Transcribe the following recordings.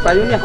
Payun ya.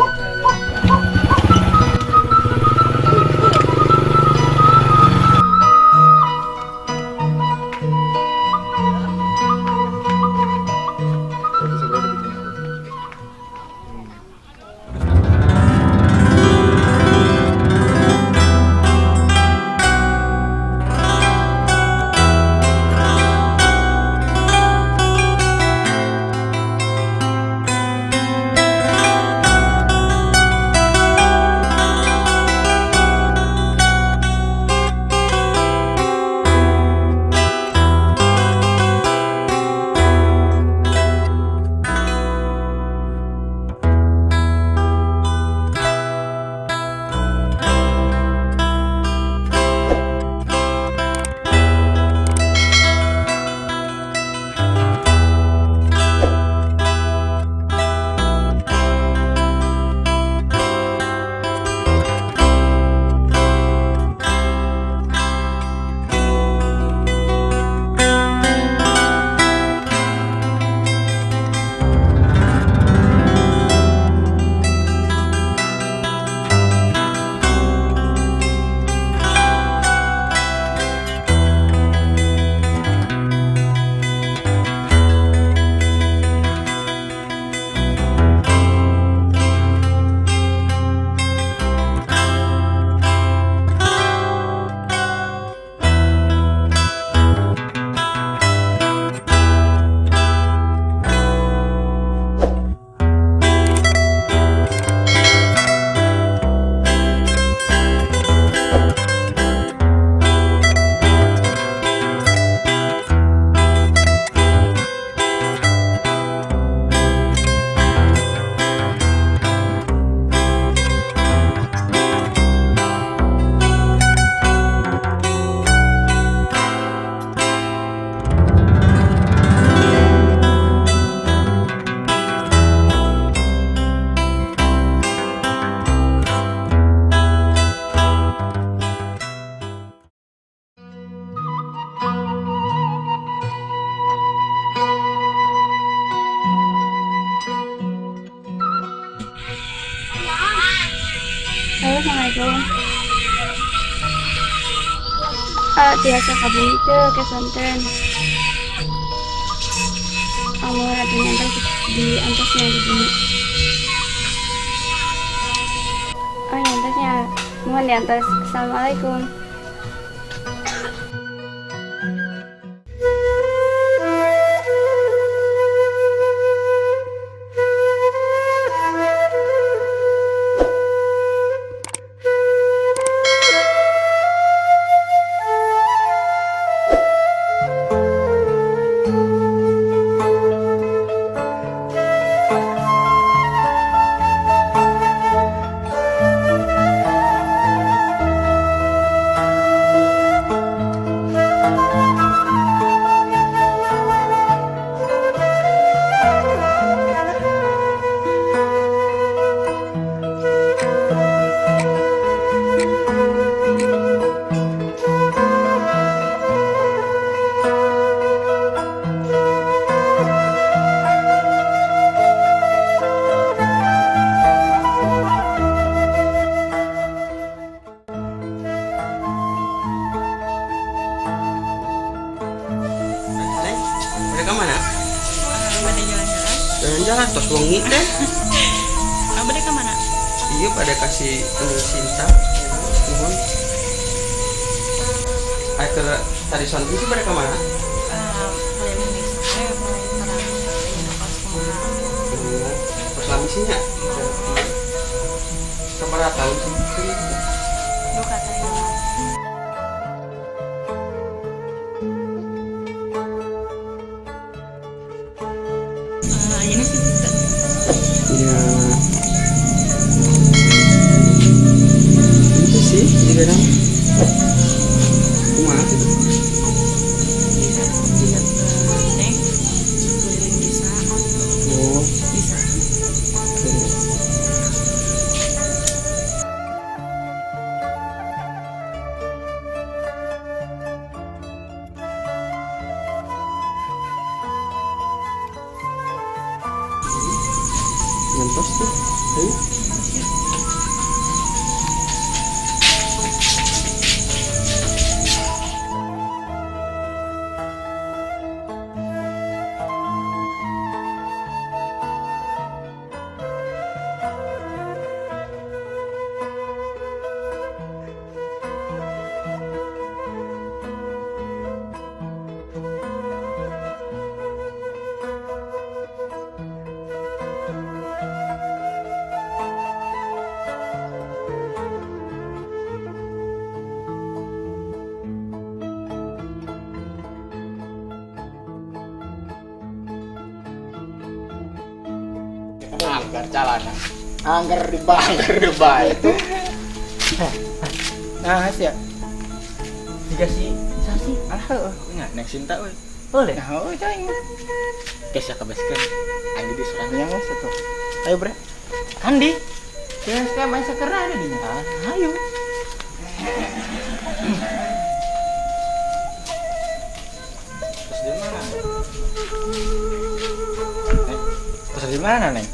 Halo, assalamualaikum. Tiasa ka bumi teu ke sonten. Amun atuh nyantos di antosnya di bumi. Oh, nyantosnya. Mohon diantos. Assalamualaikum. Neng, mereka mana? Pada jalan-jalan. Jalan-jalan tos wengi teh. Abah ka mana? Iya, pada kasih ini Sinta. Nuhun. Ayo ke tadi sonten sih pada kemana? Keliling desa, mulai terang ayeuna kos kumaha. Terus lami sih nya. Sabaraha tahun sih? Duka teh. Ini sih teu. Ya. Itu sih, juga dong. Kumaha gitu. Bisa juga ke neng keliling desa. Oh, bisa. Oke. Nyantos tuh. Ayo. Anggar calana. Anggar di banggar di bae itu. Nah, sih ya. Dikasih sasi. Alah, heueuh. Nya neng Sinta we. Boleh. Nah, heueuh cai. Geus ya kabaskeun. Aing di sorangan. Yang geus atuh. Ayo, Bre. Kandi. Geus teh main sakerna ada dinya. Ah, ayo. Terus di mana? Neng, terus di mana, Neng?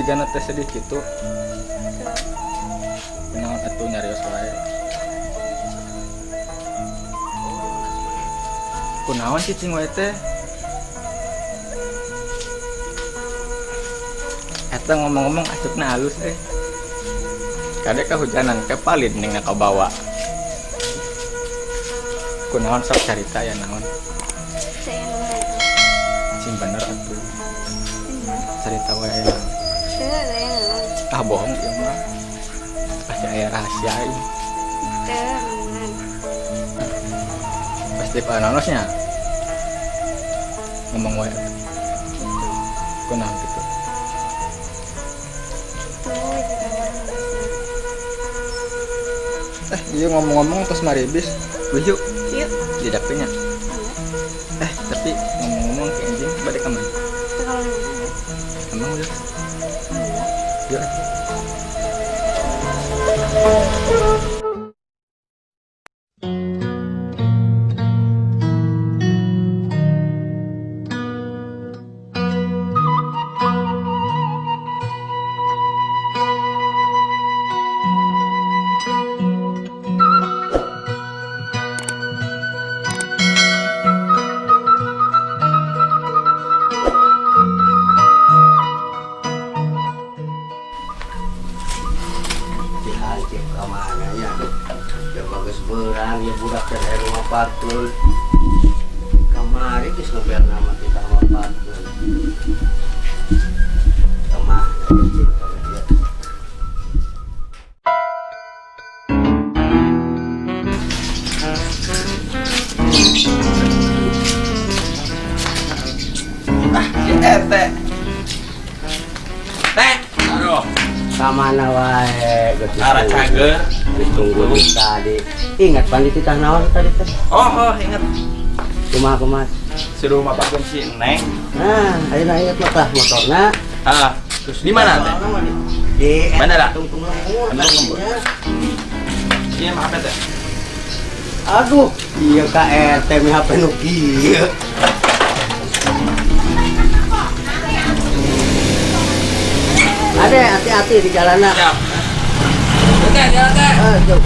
Jika nanti sedih gitu, kunaon atuh nyarios wae. Kunaon cicing wae teh? Eta ngomong-ngomong asupna halus eh. Kade kehujanan kepalin ning na kabawa. Kunaon sok carita ya naon? Saya naon. Sing bener atuh. Bener. Carita wae naon. Teu, saya naon. Ah bohong ieu mah. Pasti aya rahasia ieu. Teu, naon. Pasti pananosnya. Ngomong wae atuh. Kunaon kitu? Tuh, juga orang. Eh, iya ngomong-ngomong terus maribis. Yuk, Yuk. didapetnya. Iya. Eh, tapi ngomong-ngomong ke anjing balik ke mana? Teu kalau mana? Emang udah. Enggak. Yuk. Si Hansip kemana ya? Ya bagus berang ya budak dari rumah patul. Kemari geus ngebel nama kita sama patul. Kemana ya cinta ya? Si RT. Teh. Aduh, Kamana wae geus arah cager. Ditunggu di tadi. Ingat pan dititah naon tadi teh? Oh, inget. Kumaha kumaha? Suruh mapakeun si Neng. Nah, ayeuna inget mah tah motorna. Ah, terus di mana teh? Di Bandara? Tungtung lembur. Tungtung lembur. tadinya. Iya, mah apa teh? Aduh, iya ka RT mi HP nu kieu. Ade, hati-hati di jalanan. Siap. Oke, jalan teh. Ah, jauh.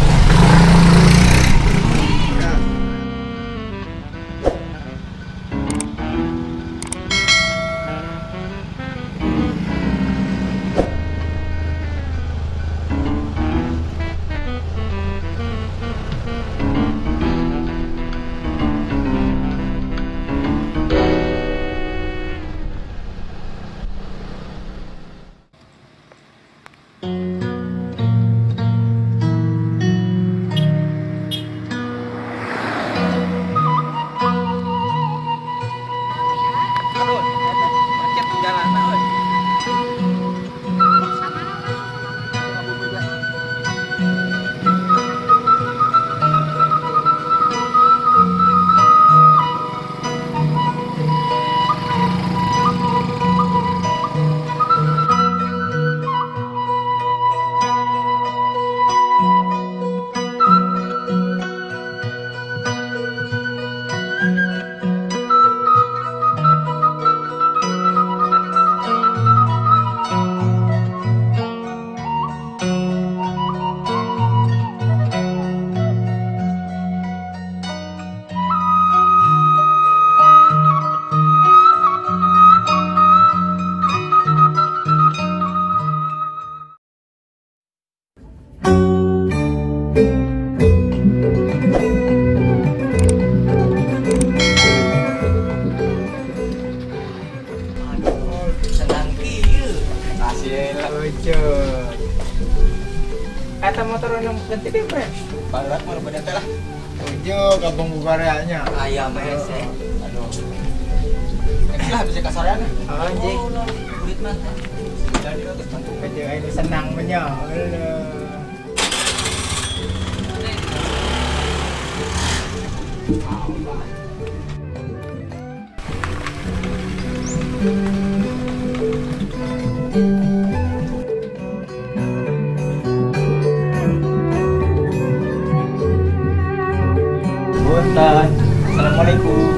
Eta motor nu ganti deui, Bre. Barat mah beda teh lah. Tujuh kampung bukareanya. Ayam hese. Aduh. Ini lah bisa kasorean. Anjing. Duit mah. Jadi geus tentu. Aja ini senang nya. Alah. Punten. Assalamualaikum.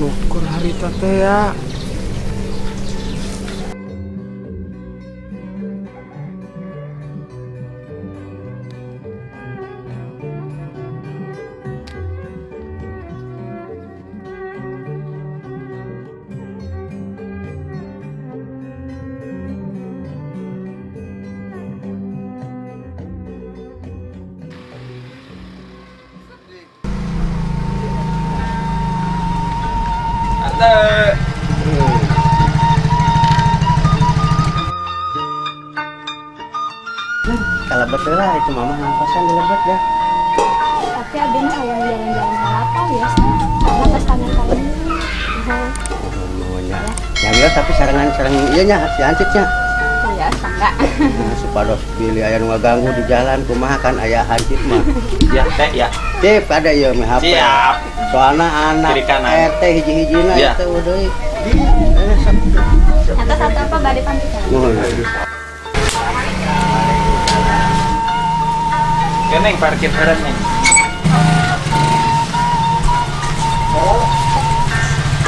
Ukur harita teh ya. Ante. Kalau betul lah itu mama ngapasan di lebet ya. Tapi abi mah hayang jalan-jalan ke lapang ya. Lepas tangan tangan. Nuhun ya. Ya biasa tapi sarangan sarang ieu nya si hancitnya. Ya, sangga. Nah, supados bilih aya nu ngaganggu di jalan kumaha kan aya hancit mah. Ya, teh ya. Tip ada ieu mah HP. Siap. Soalna anak Kiri kanan. RT hiji-hijina Ya. itu deui. Eh, sok. Atau satu apa bade pamitan. Nuhun. Keneng parkir heran neng. Oh.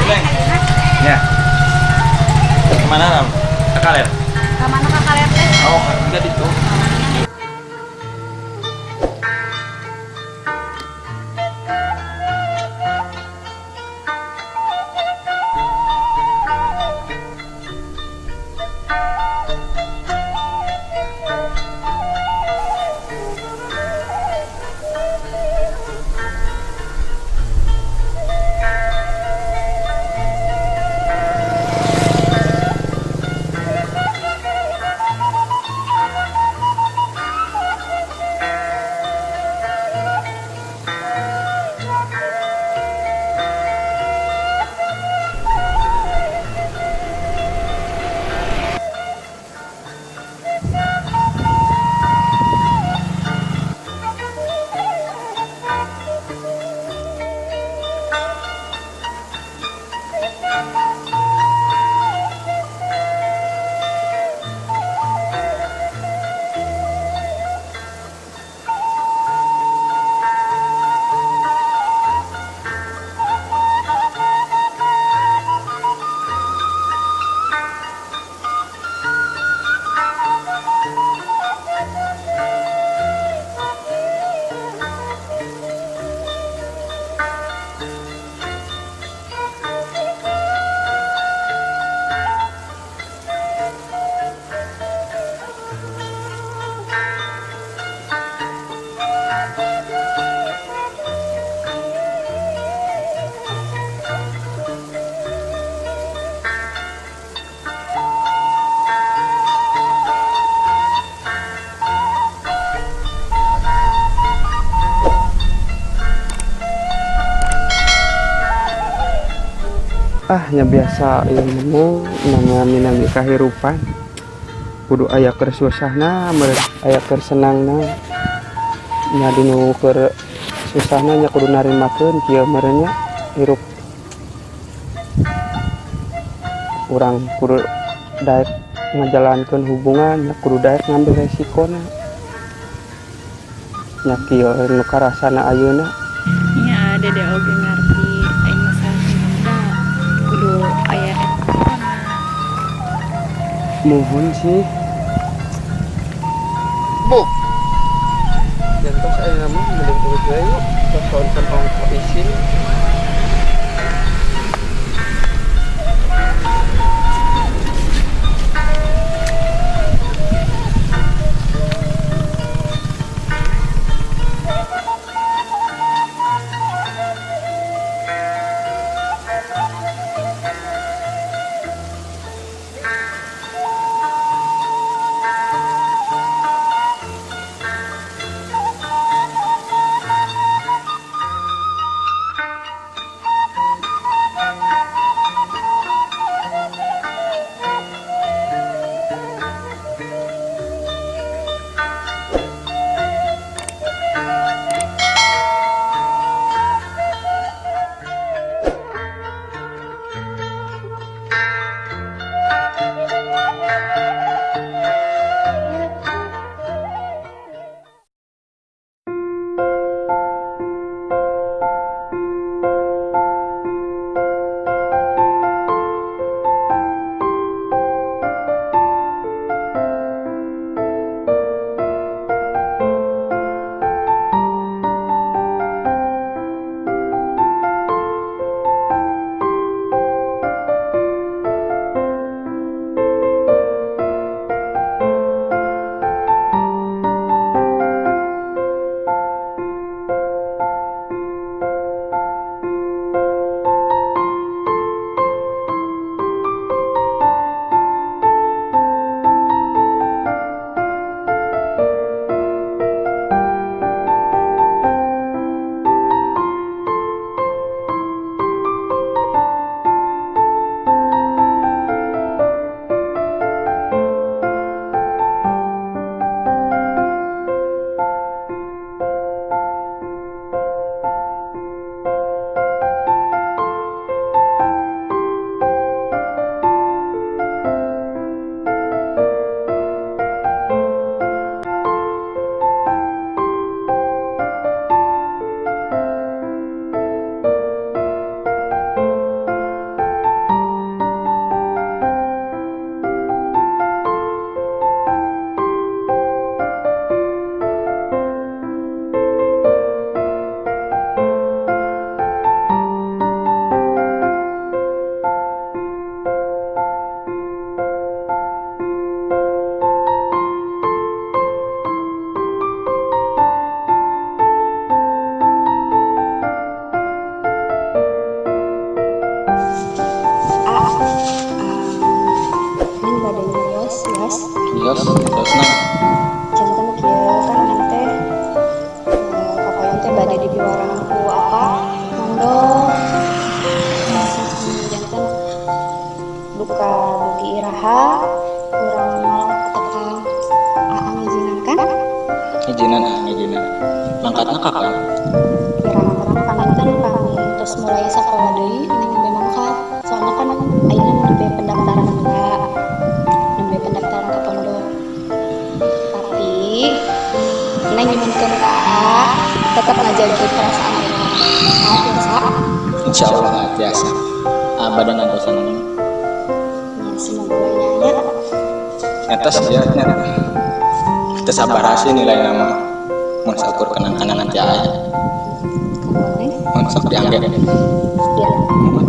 Neng. Ya. Kemana Ram? Ke kaler. Ke mana kakak lihat teh? Oh, enggak itu. Ah, nya biasa ilmu nanya minami kahirupan kudu aya keur susahna meureun aya keur senangna nya dinu keur susahna nya kudu narimakeun kieu meureun nya hirup urang kudu daek ngajalankeun hubungan nya kudu daek ngambil resikona nya kieu nu karasana ayeuna. Nya dede oge ngarti aing masalah cinta kudu Mohon sih. Bu. Jantos ayeuna mah mending urut we yuk. Tos ongko isin. Neng bade nyarios, Yos. Yos, terusna. Janten kieu kan neng teh kapayun teh bade dipiwarang ku apa mondok. Janten duka dugi iraha urang malangkat ka Aa ngijinan kan? Ijinan ah, ngijinan. Mangkatna kapan? Pirang-pirang panginten kami terus mulai sekolah deui neng nembe mangkat. Soalnya kan ayeuna nembe pendaftaran heula. Nembe pendaftaran ke pondok. Tapi neng nyuhunkeun ka Aa tetep ngajagi perasaan urang. Mau biasa? Insya Allah tiasa. Abah dan antosan neng. Ya, semoga we nya. Eta sih ya, nya. Kita sabar sih nilai nama. Mun saukur kenang-kenangan ti aya. Kamu neng? Mun sok diangge. Ya. Mun.